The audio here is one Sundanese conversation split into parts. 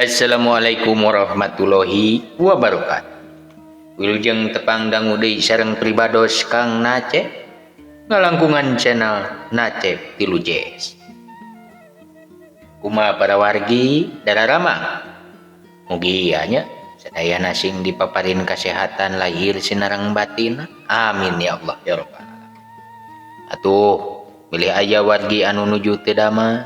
Assalamualaikum warahmatullahi wabarakatuh. Wilujeng tepang dangu deui sareng pribados Kang Nacep ngalangkungan channel Nacep Tilu Jazz. Kumaha para wargi dararama? Mugi nya sadayana sing dipaparin kasehatan lahir sinareng batin. Amin ya Allah ya rabbal alamin. Atuh bilih aya wargi anu nuju teu damang,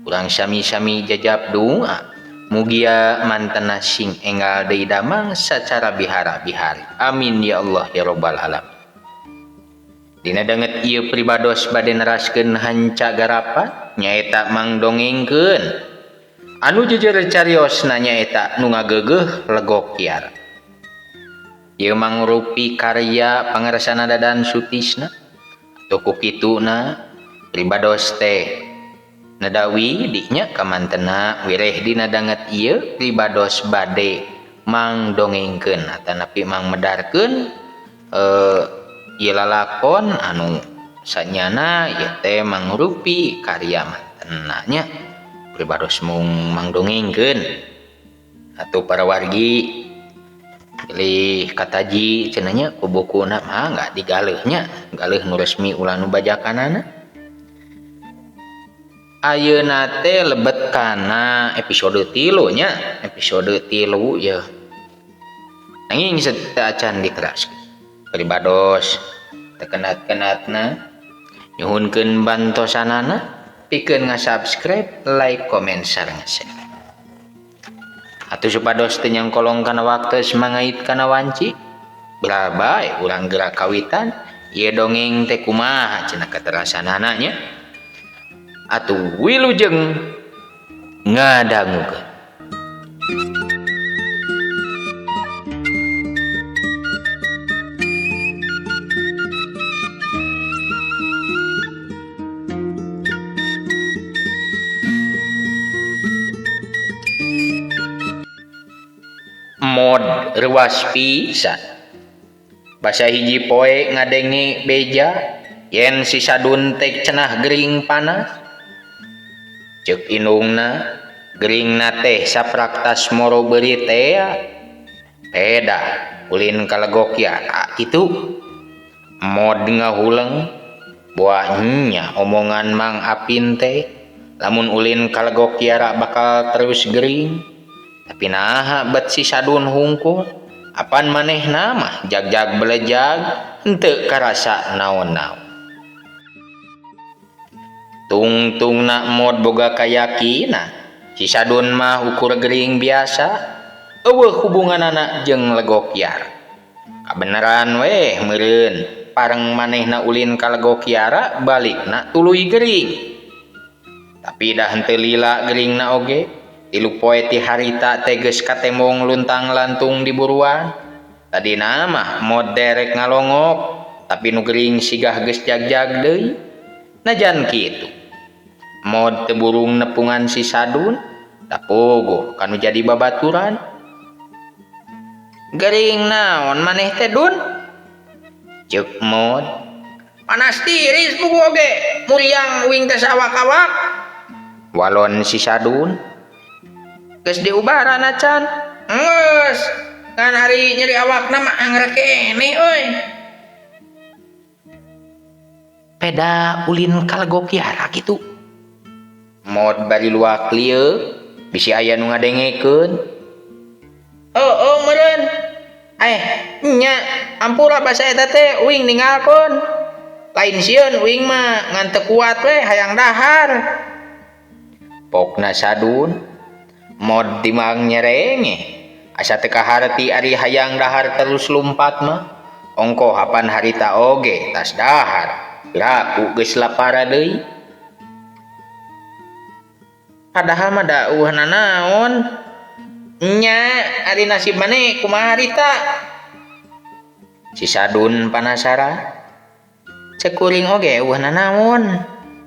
urang sami-sami jajab doa. Mugia mantena sing enggal deui damang sacara bihara-bihari. Amin ya Allah ya rabbal alamin. Dina danget ieu pribados bade neraskeun hanca garapat nyaeta mangdongengkeun. Anu jejer cariosna nyaeta nu ngageugeuh Legok Kiara. Ieu mangrupi karya pangarsana Dadan Sutisna. Atuh ku kituna pribados teh nadawi dinya kamantena wireh dina danget ieu pribados bade mangdongengkeun atanapi mangmedarkeun ieu lalakon anu sanyana ieu teh mangrupi karya mantena nya pribados mung mangdongengkeun. Atuh para wargi pilih kataji cenah nya ku bukuna mah enggak digaleuh nya, galeuh nu resmi ulah nu bajakanana. Ayeuna teh lebet kana episode 3 nya, episode 3 ya. Nanging sateuacan diteraskeun. Pribados teu kenat-kenatna nyuhunkeun bantosanana pikeun nga-subscribe, like, komen sareng share. Atuh supados teu nyangkolong kana waktos mangait kana wanci, bra bae urang gerak kawitan ieu dongeng teh kumaha cenah katerasanana nya. Atuh wilujeng ngadangukeun. Mod ruas pisan. Basa hiji poe ngadenge beja yen si Sadun teh cenah gering panas. Ceuk indungna geringna teh sapraktas moro beuri tea. Peda ulin ka Legok Kiara kitu. Mod ngahuleng boa nya omongan Mang Apin teh lamun ulin ka Legok Kiara bakal terus gering. Tapi naha bet si Sadun hungkul apan manehna mah jagjag belejag henteu karasa naon-naon. Tungtungna Mod boga kayakinan si Sadun mah ukur gering biasa eueuh hubunganana jeung Legok Kiara. Kabeneran weh meureun pareng manehna ulin ka Legok Kiara balikna tuluy gering. Tapi dah henteu lila geringna oge. Tilu poe ti harita teh geus katembong luntang-lantung di buruan. Tadina mah Mod derek ngalongok tapi nu gering sigah geus jagjag deui. Najan kitu Mod teu burung nepungan si Sadun tapogoh kanu jadi babaturan. Gering naon maneh teh Dun? Ceuk Mod. Panas tiris buku oge muriang uing teh sawak-awak. Walon si Sadun. Geus diubaran acan. Geus, ngan ari nyeri awakna mah angger keneh euy. Peda ulin ka Legok Kiara kitu. Mod bari luak lieu bisi aya nu ngadengekeun. Oh, meureun. Nya ampura basa eta teh uing ninggalkeun. Lain sieun uing mah ngan teu kuat we hayang dahar. Pokna Sadun. Mod timang nyerenge asa teu kaharti ari hayang dahar terus lumpat mah. Ongkoh apan harita oge tas dahar laku geus lapara deui. Padahal mah da eueuh nanaon. Nya ari nasib maneh kumaha harita? Si Sadun panasaran. Ceuk kuring oge eueuh nanaon.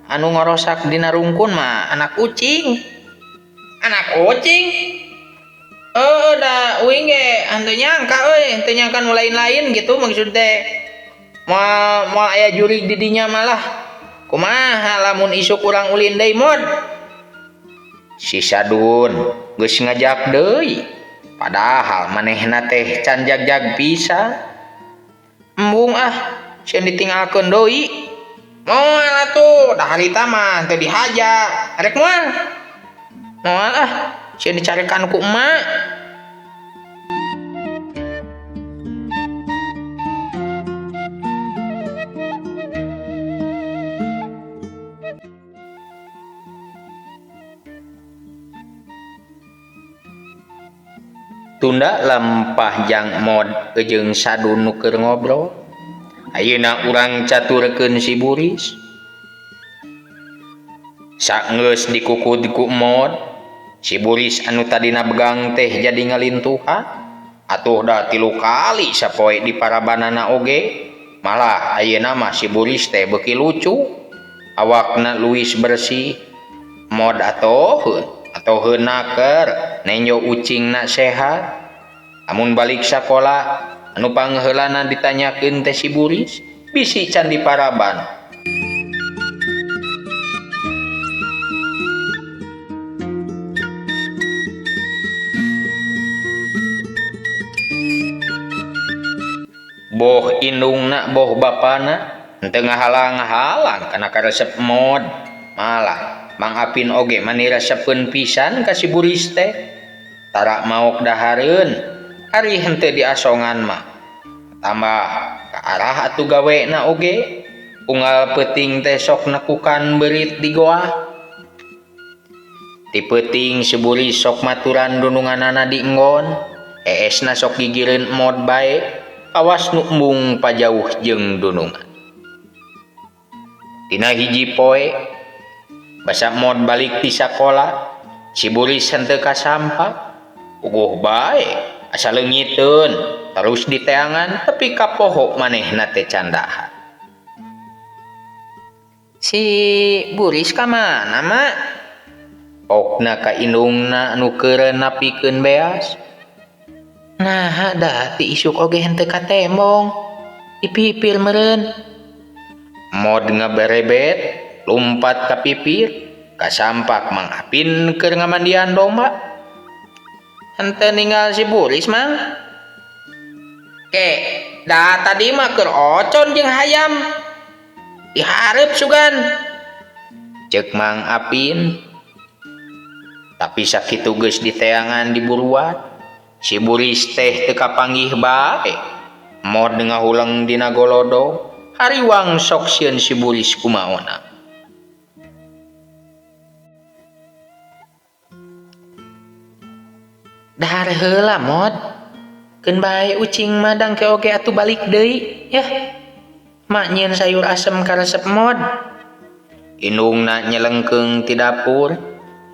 Anu ngorosak dina rungkun mah anak ucing. Anak ucing? Da uing ge henteu nyangka euy, henteu nyangka nu lain-lain gitu maksud teh. Moal moal aya jurig di dinya malah. Kumaha lamun isuk urang ulin deui Mod? Si Sadun. Geus ngajak deui. Padahal manehna teh can jagjag pisan. Embung ah, sieun ditinggalkeun deui. Moal atuh, da harita mah teu dihaja. Arek moal. Moal ah, sieun dicarekan ku emak. Tunda lampah jang mod jeung Sadun nu keur ngobrol. Ayeuna urang caturkeun si Buris. Saenggeus dikukud ku Mod, si Buris anu tadina begang teh jadi ngalintuhan. Atuh da 3 kali sapoe di parabanana oge. Malah ayeuna mah si Buris teh beuki lucu. Awakna leuwih bersih. Mod atoheun atau naker nenjo ucingna sehat. Amun balik sakola anu pangheulana ditanyakeun teh si Buris bisi can diparaban. Boh indungna boh bapana henteu ngahalang-halang kana karesep Mod. Malah Mang Apin oge mani resepeun pisan ka si Buris teh. Tara maok dahareun ari henteu diasongan mah. Tambah ka arah atuh gawena oge. Unggal peuting teh sok nekukan beurit di goa. Ti peuting si Buris sok maturan dununganana di enggon. Eesna sok gigireun Mod bae. Kawas nu embung pajauh jeung dunungan. Dina hiji poe basa Mod balik ti sakola, si Buris henteu kasampak. Puguh bae asa leungiteun, terus diteangan tepi ka poho manehna teh candahan. Si Buris ka mana, Mak? Pokna ka indungna anu keur napikeun beas. Naha da ti isuk oge henteu katembong. Dipipir meureun. Mod ngaberebet lumpat ka pipir, kasampak Mang Apin keur ngamandian domba. Henteu ninggal si Buris, Mang. Ke, da tadi mah keur ocon jeung hayam. Dihareup sugan. Ceuk Mang Apin. Tapi sakitu geus diteangan di buruan, si Buris teh teu kapanggih bae. Mod ngahuleng dina golodog, hariwang sok sieun si Buris kumaona. Dahar heula Mod. Keun bae ucing mah dangke oge atuh balik deui, yah. Mak nyieun sayur asem karesep Mod. Indungna nyelengkeung ti dapur,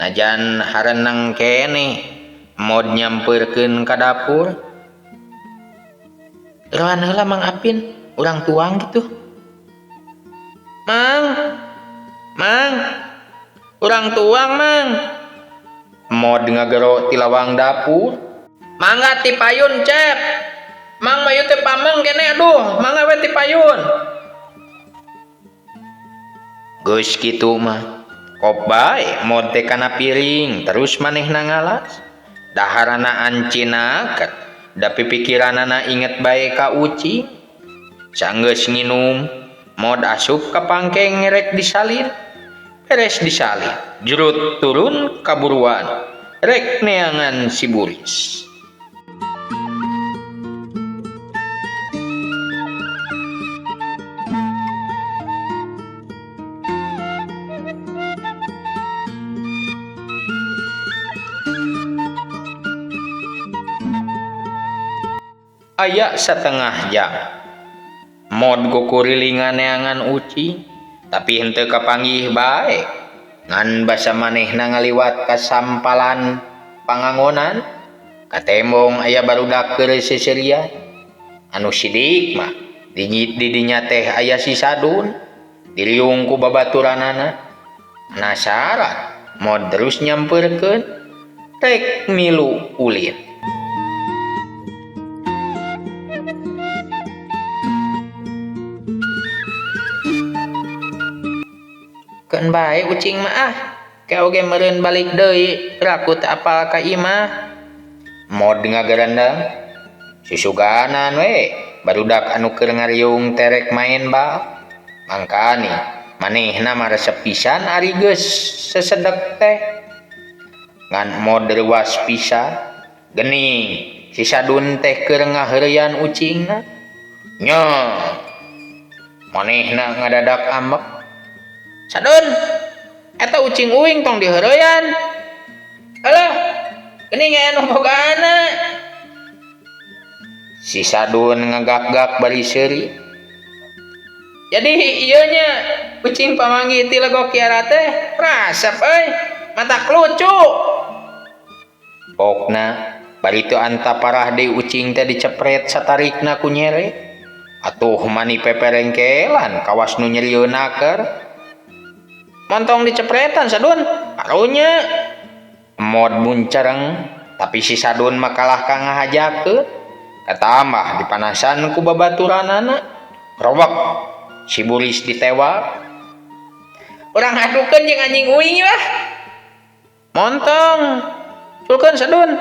najan hareneng keneh. Mod nyampeurkeun ka dapur. Eroan heula Mang Apin, urang tuang gitu. Mang, Mang, urang tuang Mang. Mod ngagero ti lawang dapur. Mangga ti payun Cep. Mang mayu teh pameng kene aduh, mangga we ti payun. Geus kitu mah. Kop bae Mod teh kana piring terus manehna ngalas. Daharana ancina da pipikiranana inget bae ka ucing. Sanggeus nginum, Mod asup ka pangkeng rek disalin. Beres disalin, jurut turun kaburuan rek neangan si Buris. Aya setengah jam Mod gukurilingan neangan ucing, tapi henteu kapanggih bae. Ngan basa manehna ngaliwat ka sampalan pangangonan, katembong aya barudak keur seserian. Anu sidik mah di dinya teh aya si Sadun, diriung ku babaturanana. Penasaran Mod terus nyamperkeun rek milu ulin. Keun bae ucing mah ah, Ke oge meureun balik deui, piraku teu apal ka imah. Mod ngagerendeng. Susuganan we, barudak anu keur ngariung teh rek maen bal. Mangkani manehna mah resep pisan ari geus sesedek teh. Ngan mod reuas pisan. Geuning si Sadun teh keur ngaheureuyan ucingna. Nya manehna ngadadak ambek. Sadun, eta ucing uing tong diheureuyan. Alah, geuning aya nu bogaana. Si Sadun ngagak-gak bari seuri. Jadi ieu nya ucing pamanggih ti Legok Kiara teh rasep euy, matak lucu. Pokna bari teu antaparah deui ucing teh dicepret satarikna ku nyere. Atuh mani peperengkelan kawas nu nyerieun naker. Montong dicepretan Sadun, karunya. Mod muncereng, tapi si Sadun mah kalah ka ngahajakeun. Katambah dipanasan ku babaturanana. Robek si Buris ditewak. Urang adukeun jeung anjing uing lah. Montong, culkeun Sadun.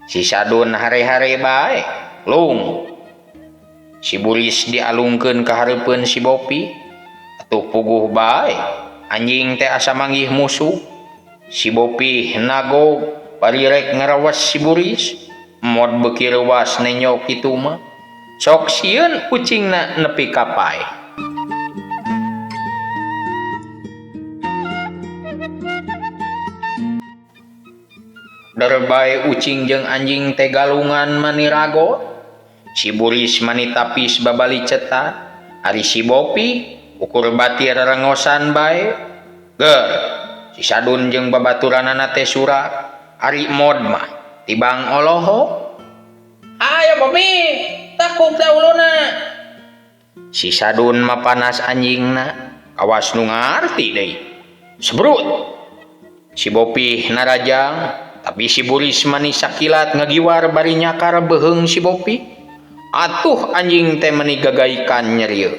Si Sadun hare-hare bae, lung. Si Buris dialungkeun ka hareupeun si Bopi. Atuh puguh bae, anjing teh asa manggih musuh. Si Bopi nagog bari rek ngarewas si Buris. Mod beuki reuas nenjo kitu mah. Sok sieun ucingna nepi ka paeh. Derbae ucing jeung anjing teh galungan mani ragot. Si Buris mani tapis babali cetak. Ari si Bopi ukur batir rengosan bae. Ger, si Sadun jeung babaturanana teh surak. Ari mod mah tibang oloho. Ayo Bopi, takuk da uluna. Si Sadun mah panas anjingna, kawas nu ngarti deui. Sebrut. Si Bopi narajang, tapi si Buris mani sakilat ngagiwar bari nyakar beuheung si Bopi. Atuh anjing teh meni gagaikan nyerieu.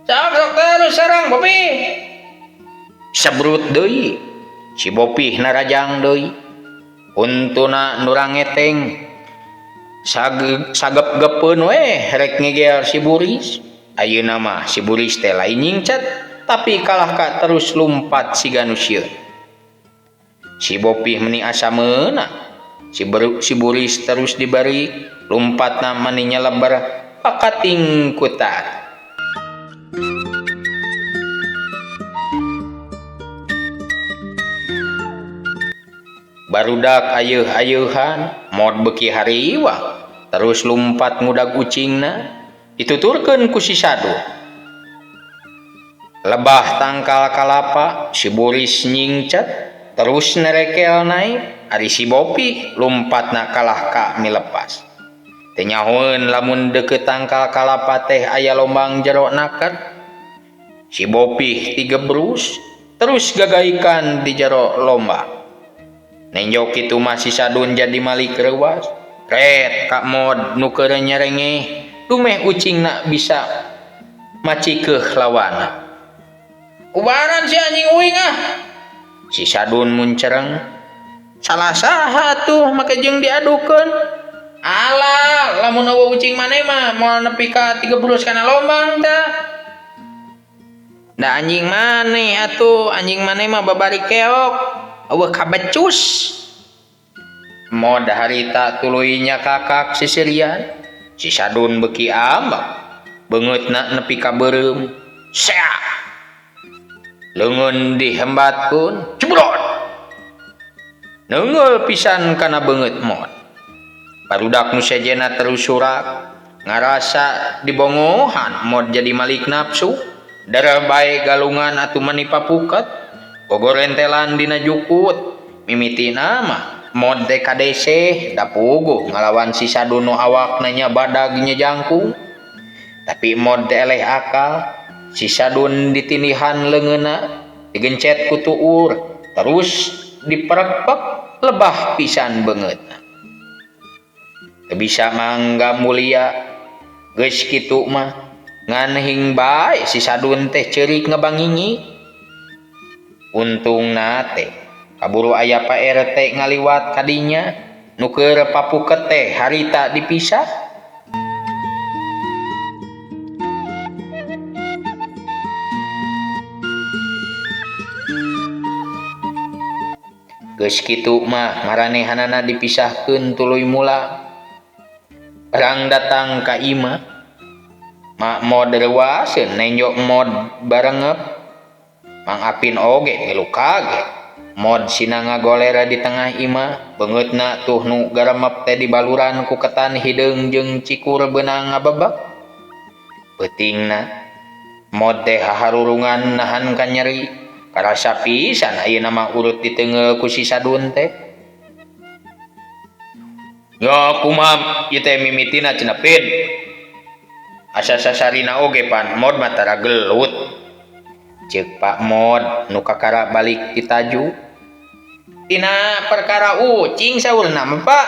Sok sok terus serang Bopi. Sebrut deui. Si Bopi narajang deui. Untuna nurang ngeteng. Sagep-gepeun we rek ngegel si Buris. Ayeuna mah si Buris teh lain nyingcat, tapi kalah ka terus lumpat siga nu sieun. Si Bopi meni asa meunang. Si Buris terus dibari, lumpatna mani nyeleber pakating kutar. Barudak ayeuh-ayeuhan, mod beuki hariwang, terus lumpat ngudag ucingna, dituturkeun ku si Sadun. Lebah tangkal kalapa, si Buris nyingcat, terus nerekel naik, ari si Bopi lumpatna kalah ka milepas. Teu nyahoeun lamun deukeut tangkal kalapa teh aya lombang jero naker. Si Bopi tigebrus, terus gagaikan di jero lombang. Nenjo kitu mah si Sadun jadi malik reuas. Ret ka mod nu keur nyerengeh, dumeh ucingna bisa macikeuh lawana. Ubaran si anjing uing ah. Si Sadun muncereng. Salah saha tuh make jeung diadukeun. Alah, lamun eueuh ucing maneh mah moal nepi ka 30 kana lombang tah. Da anjing maneh atuh, anjing maneh mah babari keok, eueuh kabecus. Mod harita tuluy nyakakak sisirian. Si Sadun beuki ambek, beungeutna nepi ka beureum. Seak. Leungeun dihembatkeun, cebrot. Neunggeul pisan kana beungeut mod. Barudak nu sejenna terus surak, ngarasa dibongohan mod jadi malik nafsu. Darah bae galungan atuh mani papuket, gogorentelan dina jukut. Mimitina mah mod teh kadeseh da puguh ngalawan si Sadun nu awakna nya badag nya jangkung. Tapi mod teh eleh akal, si Sadun ditindihan leungeunna, digencet ku tuur, terus diperekpek lebah pisan beungeutna. Teu bisa mangga mulia, geus kitu mah ngan hing bae si Sadun teh ceurik ngabangingi. Untungna teh kaburu aya Pak RT ngaliwat kadinya nu keur papuket teh harita dipisah. Geus kitu mah maranehanana dipisahkeun tuluy mulang. Barang datang ka imah, Mak Mod reuaseun nenjo Mod barengep. Mang Apin oge milu kaget. Mod sina ngagolera di tengah imah, beungeutna tuh nu garemep teh dibaluran ku ketan hideung jeung cikur beunang ngabebek. Peutingna Mod teh haharurungan nahan ka nyeri, karasa pisan ayeuna mah urut diteungeul ku si Sadun teh. Ya kumaha ieu teh mimitina cenah Pin. Asa sasarina oge pan Mod mah tara gelut. Ceuk Pak Mod nu kakara balik ti taju. Tina perkara ucing saurna mah Pak.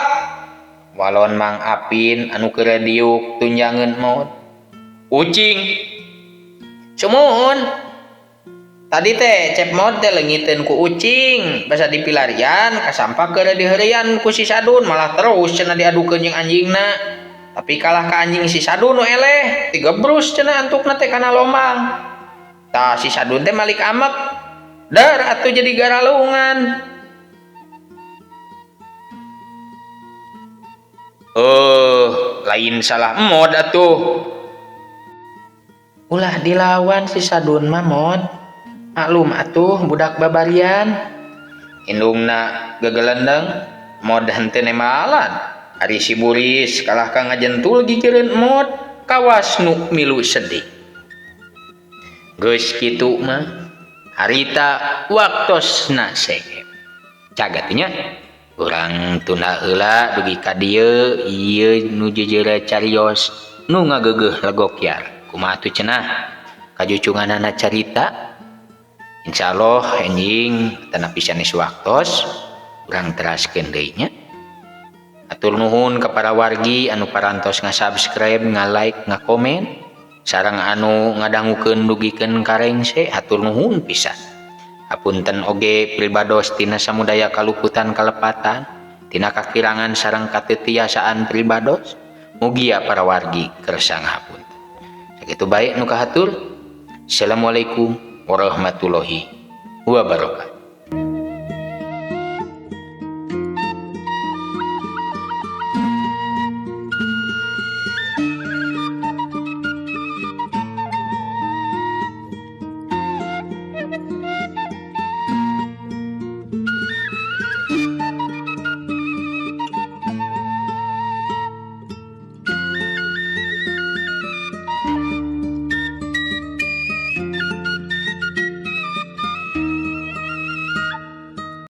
Walon Mang Apin anu keur diuk tunjangeun Mod. Ucing. Sumuhun. Tadi teh Cep Mod teh leungiteun ku ucing, basa dipilarian kasampak keur diheureuyan ku si Sadun malah terus cenah diadukeun jeung anjingna. Tapi kalah ka anjing si Sadun nu eleh, digebrus cenah antukna teh kana lomang. Tah si Sadun teh malik amek. Dar atuh jadi garalungan. Lain salah Mod atuh. Ulah dilawan si Sadun mah Mod. Maklum atuh budak babarian. Indungna gegelendeng, Mod henteu nemalan. Ari si Buris kalah ka ngajentul gigireun Mod, kawas nu milu sedih. Geus kitu mah harita waktosna seep. Cagat nya urang tunda heula dugi ka dieu ieu nu jejeura carios nu ngageugeuh legokyar. Kumaha atuh cenah kajucunganana carita? Insyaallah enjing tanapi sanes waktos urang teraskeun deui nya. Atur nuhun ka para wargi anu parantos nga-subscribe, nga-like, nga-komen sareng anu ngadangukeun dugikeun ka rengse, hatur nuhun pisan. Hapunten oge pribados tina samudaya kaluputan kalepatan, tina kakirangan sareng katetiasaan pribados, mugia para wargi kersa ngahapunten. Sakitu bae nu kahatur. Assalamualaikum warahmatullahi wabarakatuh.